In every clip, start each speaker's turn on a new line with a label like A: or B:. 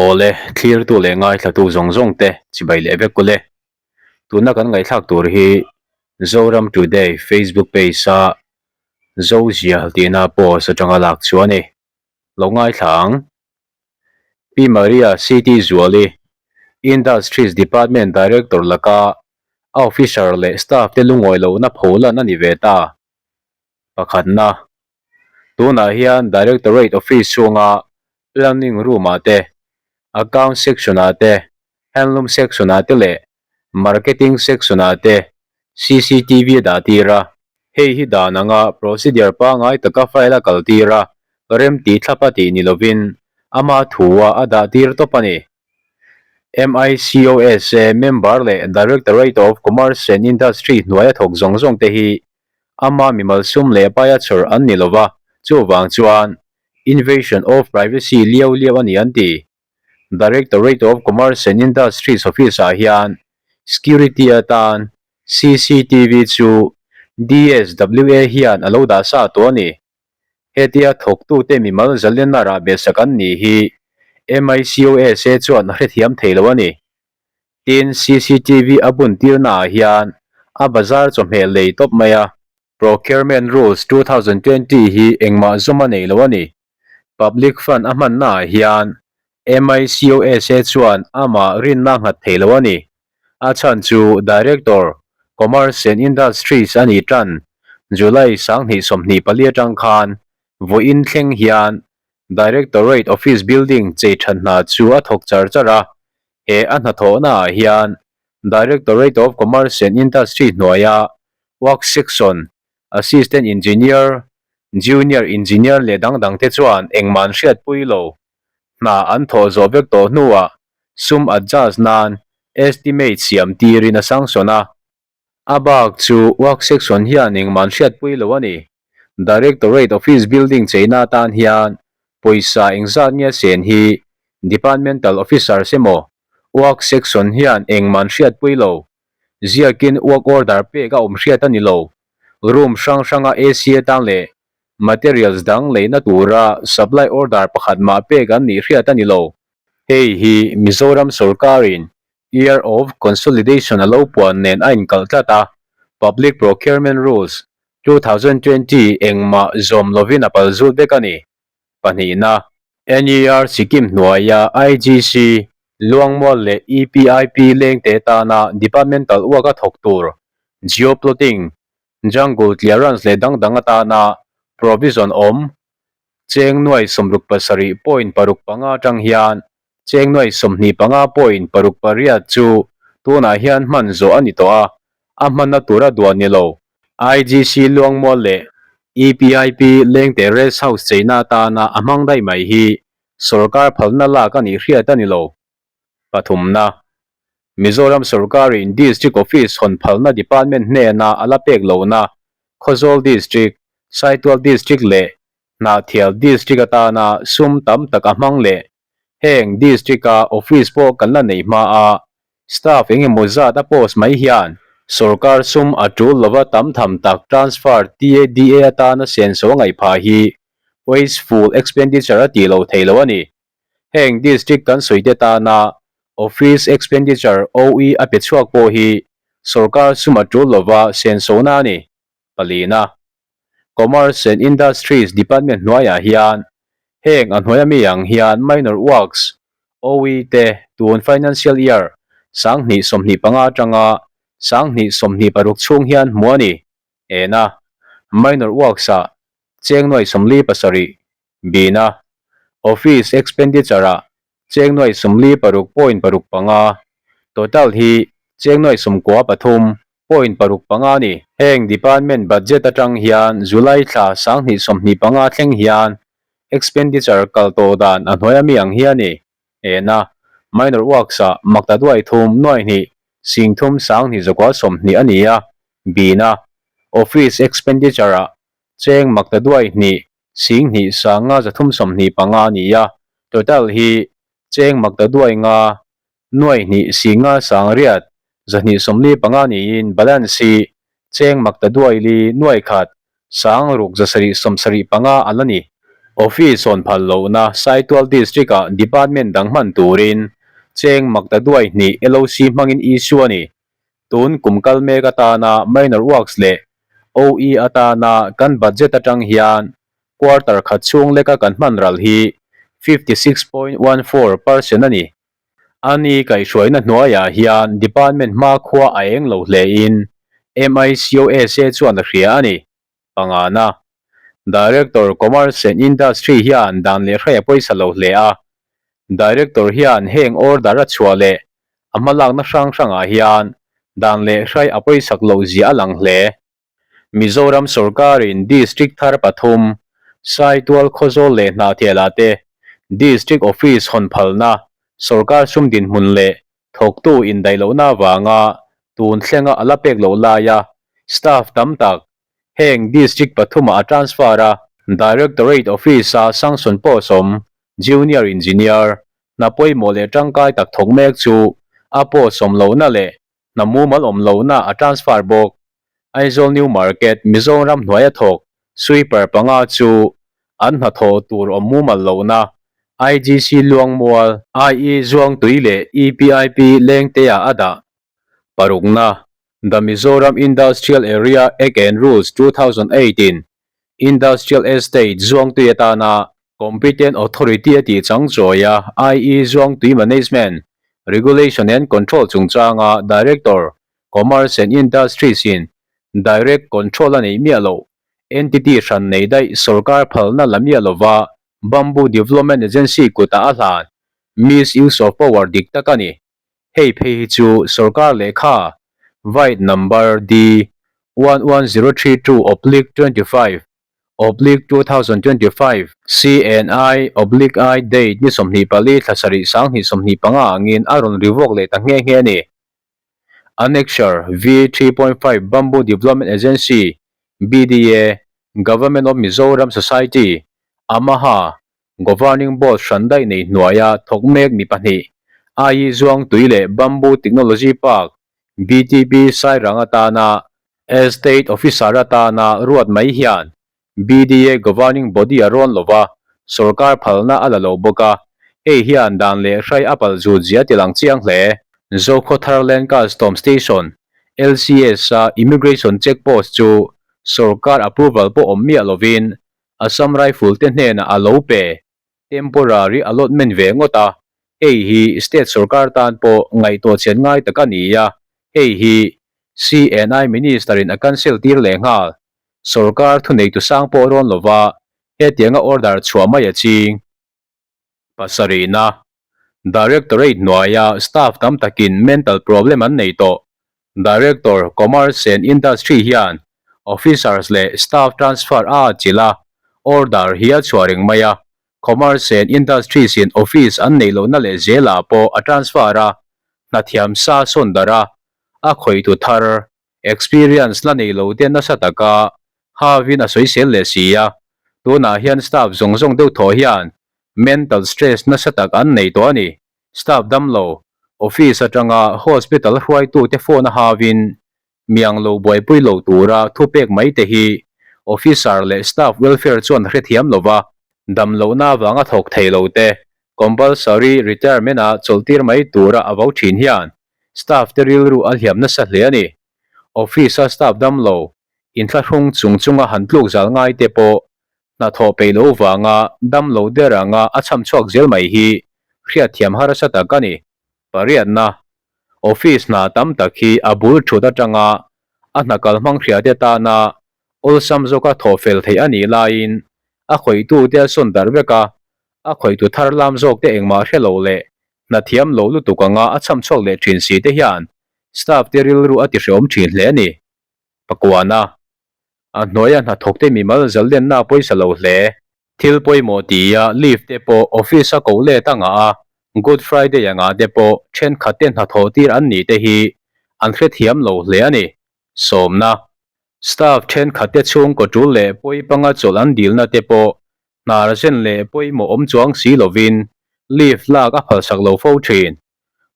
A: Awle, thlirtu leh ngaithlatu zawng zawng te chibai leh vek ule. Tuna kan ngaihthlak tur hi Zoram Today Facebook page a Zozial tihna post atanga lak chu a ni. Lo ngaithla ang. Pi Maria CT Zuali, Industries Department Director laka a officer leh staff te lungawi lohna pholan a ni ve ta. Pakhatna, Tunah hian Directorate Office chhunga Planning Room-ah te, Account Section-ah te, Handloom Section-ah te leh Marketing Section-ah te cctv a dah tir a. Hei hi dan anga procedure pangngai taka file a kal tir a, rem tih thlap a tih ni lovin ama thua a dah tir tawp a ni. MICOSA member leh Directorate of Commerce and Industry hnuaia thawk zawng zawng te hi Ama mimal sum leh paia chhawr an ni lova, chuvang chuan invasion of privacy liau liau a ni an ti. Directorate of Commerce and Industries office-ah hian security atan cctv chu DSWA hian a lo dah sa tawh a ni. Hetia thawktute mimal zalenna rah behsak an nih hi MICOSA chuan a hrethiam thei lo a ni. Tin, cctv a bun tirna ah hian a bazar chawhmeh lei tawp mai a. Procurement Rules 2020 hi engmah zawm a nei lo a ni. Public Fund a hmanna ah hian MICOSA chuan amah rinna a nghat thei lo a ni. A chhan chu Director, Commerce and Industries a nih tan July 2024 atang khan vawiin thleng hian Directorate Office Building chei that hna chu a thawk char char a, He a hnathawhna ah hian Directorate of Commerce and Industry hnuaia Works Section, Assistant Engineer, Junior Engineer leh dang dang te chuan engmah an hriatpui lo. Hna an thawh zawh vek tawh hnuah sum adjust nan estimate siam tirin a sanction a. A bak chu Work Section hian engmah an hriatpui lo a ni. Directorate Office Building cheina atan hian pawisa engzat nge a sen hi Departmental Officers emaw Work Section hian engmah an hriatpui lo. Ziakin work order pek a awm hriat a ni lo. Room hrang hranga AC atan leh materials dang leina tura supply order pakhat mah pek an nih hriat a ni lo. Hei hi Mizoram sawrkarin Year of Consolidation a lo puan nen a inkalh tlat a, Public Procurement Rules, 2020 engmah zawm lovin a pal zut vek a ni. Pahnihna, NER Sikkim hnuaia IGC, Luangmual leh EPIP lengte tana departmental work a thawk tur, Geo-plotting, Jungle clearance leh dang dang atana provision awm cheng nuai 67.65 atang hian Cheng nuai 25.68 chu tunah hian hman zawh a ni tawh a, a hmanna tura duah ni lo. IGC Luangmual leh EPIP Lengte Rest House cheina atana a hmang daih mai hi sawrkar phalna lak a nih hriat a ni lo. Pathumna, Mizoram sawrkarin District Office hawn phalna Department hnena a la pek lohna Khawzawl District, Saitual District leh Hnahthial District atana sum tam tak a hmang leh Heng District-a office pawh kan la neih hma a, staff eng emaw zat a post mai hian sorkar sum a tul lova tam tham tak transfer TADA atana senso a ngaih phah hi wasteful expenditure a tih loh theih loh a ni. Heng District kan sawi te tana office expenditure OE a pe chhuak pawh hi sorkar sum a tul lova sensona a ni. Palina. Commerce and Industries Department hnuaiah hian heng a hnuaia mi ang hian Minor Works, OE, te tun Financial Year 2025 atanga 2026 chhung hian hmuh a ni. Ena, Minor Works-ah cheng nuai 47, Bina, Office Expenditure-ah cheng nuai 46.65, total hi cheng nuai 93.65 a ni. Heng department budget atang hian July thla 2025 thleng hian expenditure kal tawh dan a hnuai ami ang hi a ni. Ena, Minor Works-ah makta duai thum nuai hnih sing thum sang hnih zakua 20 a ni a, Bina, Office Expenditure-ah cheng makta duai hnih sing hnih sanga 325 a ni a, total hi cheng makta duai nga nuai hnih singa sang riat 245 niin balance hi cheng makta duai li nuai khat sang ruk 775 a la ni. Office hawn phal lohna Saitual District-ah Department dang hman turin cheng maktaduai hnih LOC hmangin issue a ni. Tun kum kal mek atana Minor Works leh OE atana kan budget atang hian quarter khat chhung leka kan hman ral hi 56.14% a ni. Ani kaihhruaina hnuaiah hian Department hmakhua a eng lo hlein MICOSA chuan a hria a ni. Pangana, Director Commerce and Industry hian dan leh hrai a pawisa lo hle a. Director hian heng order a chhuah leh a hmalakna hrang hrangah hian dan leh hrai a pawisak loh zia a lang hle. Mizoram sorkarin District thar pathum, Saitual Khawzawl leh Hnahthialah te District Office hawn phalna sorkar sum dinhmun leh thawktu indaih lohna avanga tun thlenga a la pek loh laia staff tam tak heng District pathumah a transfer a. Directorate Office-a sanction post awm Junior Engineer hna pawimawh leh tangkai tak thawk mek chu a post awm lohna leh hna mumal awm lohna a transfer bawk. Aizawl New Market, Mizoram hnuaia thawk sweeper panga chu an hnathawh tur awm mumal lohna IGC Luangmual, IE Zuangtui leh EPIP Lengtea a dah. Parukna, The Mizoram Industrial Area Act and Rules 2008 in Industrial Estate Zuangtui atana Competent Authority a tih chang chawi a, IE Zuangtui Management, Regulation and Control chungchanga Director, Commerce and Industries in Direct Control a neih miah loh, Entity hran nei daih sorkar phalna la miah lova Bamboo Development Agency kutah a hlan, Misuse of Power dik tak a ni. Hei phei hi chu sorkar lehkha Vide Number D 11032 oblique 25 oblique 2025 CNI oblique I date ni 24 thla sarih sanghnih 25 angin a rawn revoke leh ta nghe nghe a ni. Annexure V 3.5 Bamboo Development Agency, BDA, Government of Mizoram Society, Amaha, Governing Board hran daih nei hnuaia thawk mek mi pahnih, Aii Zuangtui leh Bamboo Technology Park, BTP, Sairang atana Estate Officer atana ruat mai hian BDA Governing Body a rawn lova, sorkar phalna a la lo bawk a, hei hian dan leh hrai a palh zut zia ti lang chiang hle. Zokhawthar Land Custom Station, LCS, a Immigration Check Post chu sorkar approval pawh awm miah lovin Assam Rifle te hnenah a lo pe, temporary allotment ve ngawt a, hei hi state sorkar tan pawh ngaihtuah chhiat ngai tak a ni a, hei hi CNI Minister in a cancel tir leh nghal. Sorkar thuneitu sang pawh rawn lova hetianga order chhuah mai a ching. Pasarihna, Directorate hnuaia staff tam takin mental problem an nei tawh. Director, Commerce and Industry hian officers leh staff transfer a atchilh a, order hi a chhuah reng mai a. Commerce and Industries in office an neih lohna leh zelah pawh a transfer a, hnathiam sa sawn darh a, a khawihtu thar Experience la nei lo te nasa taka Havin a sawisel leh si a, tunah hian staff zawng zawng deuh thaw hian mental stress nasa tak an nei tawh a ni. Staff damlo, office atanga hospital hruaitute phone a Havin miang lo buaipui lo tura thupek mai te hi officer leh staff welfare chuan hrethiam lova damlohna avanga thawk thei lo te compulsory retirement a chawlhtir mai tura a vo thin hian Staff te rilru a hliam nasa hle a ni. Office a staff damlo, inthlahrung chung chunga han tluk zal ngai te pawh hnathawh peih loh vanga damlo der anga a chham chhuak zel mai hi hriatthiam harsa tak a ni. Pariatna, Office hna tam tak hi a bul thut atanga a hna kal hmang hria te tana awlsam zawka thawh fel theih a nih laiin a khawihtute a sawn darh vek a, a khawihtu thar lam zawk te engmah hre lo leh hna thiam lo lutuk anga a chham chhuak leh thin si te hian staff te rilru a ti hreawm thin hle a ni. Pakuana, A hnuaia hnathawk te mimal zaldenna a pawisa lo hle. Thil pawimawh tia leave te pawh office a koh let a ngah a, Good Friday a ngah te pawh thenkhat te hnathawh tir an nih te hi an hrethiam lo hle a ni. Sawmna, Staff thenkhat te chhungkaw tul leh pawi panga chawlh an dilna te pawh hnar zen leh pawimawh awm chuang si lovin leave lak a phalsak lo fo thin.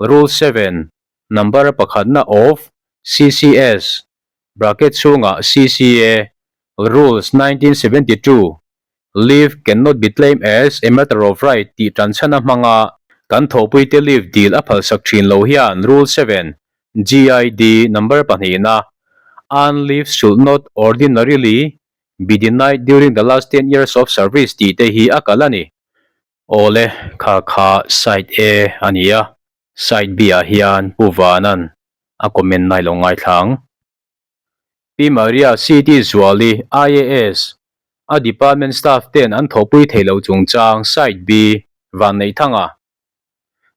A: Rule seven, Number pakhatna of CCS, bracket chhungah CCA, Rules 1972. Leave cannot be claimed as a matter of right tih tanchhan a hmang a, kan thawhpuite leave dil a phalsak thin lo hian Rule 7, GID number pahnihna, Earned leave should not ordinarily be denied during the last 10 years of service tih te hi a kalh a ni. Awle, kha kha side A a ni a, side B ah hian Pu Vanan a comment nai lo ngaithla ang. Pi Maria CT Zuali, IAS, a department staff ten an thawhpui thei lo chungchang Side B, Vanneihthanga.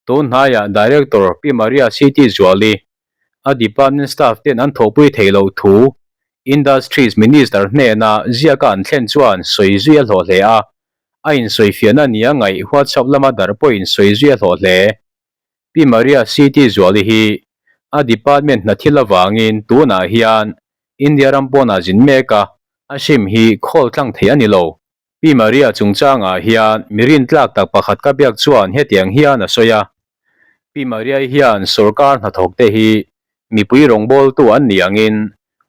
A: Tun hnaiah Director Pi Maria CT Zuali, a department staff ten an thawhpui thei loh thu Industries Minister hnena ziaka an thlen chuan sawi zui a hlawh hle a, a insawifiahna nia ngaih WhatsApp lama darh pawhin sawi zui a hlawh hle. Pi Maria CT Zuali hi a department hna thil avangin tunah hian India ram pawnah zin mek a, a hrim hi khawl tlang thei a ni lo. Pi Maria chungchangah hian mi rintlak tak pakhat ka biak chuan hetiang hian a sawi a, Pi Maria-i hian sorkar hnathawkte hi mipui rawngbawltu an nih angin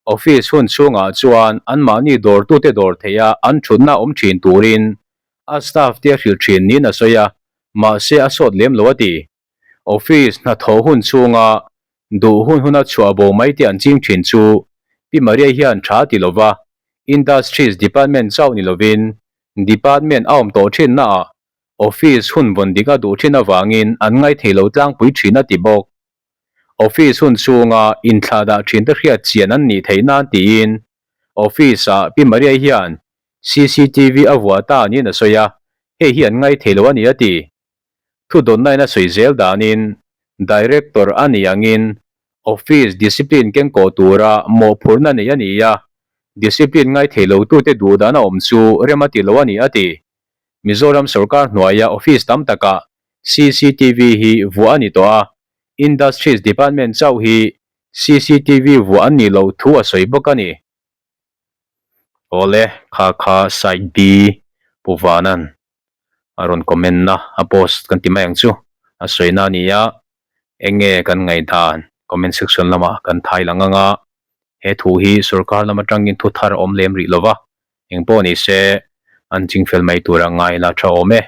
A: office hun chhungah chuan anmahni dawrtute dawr theiha an thutna awm thin turin a staff te a hrilh thin niin a sawi a, mahse a sawt lem lo a ti. Office hnathawh hun chhunga duh hun huna chhuah bo mai te an ching thin chu Pi Maria hian tha a ti lo va, Industries Department chauh ni lovin Department a awm tawh thin naah Office hun vawn dik a duh thin avangin an ngaithei lo tlangpui thin a ti bawk. Office hun chhunga inthlahdah thin te hriat chian an nih theih nan tiin Office-ah Pi Maria hian CCTV a vuah ta niin a sawi a, hei hi an ngaithei lo a ni a ti. Thudawnnain a sawi zel danin Director a nih angin Office discipline kengkawh tura mawhphurhna nei a ni a, discipline ngaithei lotute duhdan a awm chu rem a ti lo a ni a ti. Mizoram sorkar hnuaia office tam takah CCTV hi vuah a ni tawh a, Industries Department chauh hi CCTV vuah an nih loh thu a sawi bawk a ni. Awle, kha kha side B Pu Vanan a rawn comment na a post kan ti mai ang chu a sawi na a ni a, eng nge kan ngaihdan comment section lamah kan thai lang ang a, he thu hi sorkar lam atangin thu thar a awm lem rih lova, eng pawh ni se an chingfel mai tura ngai la tha awm e.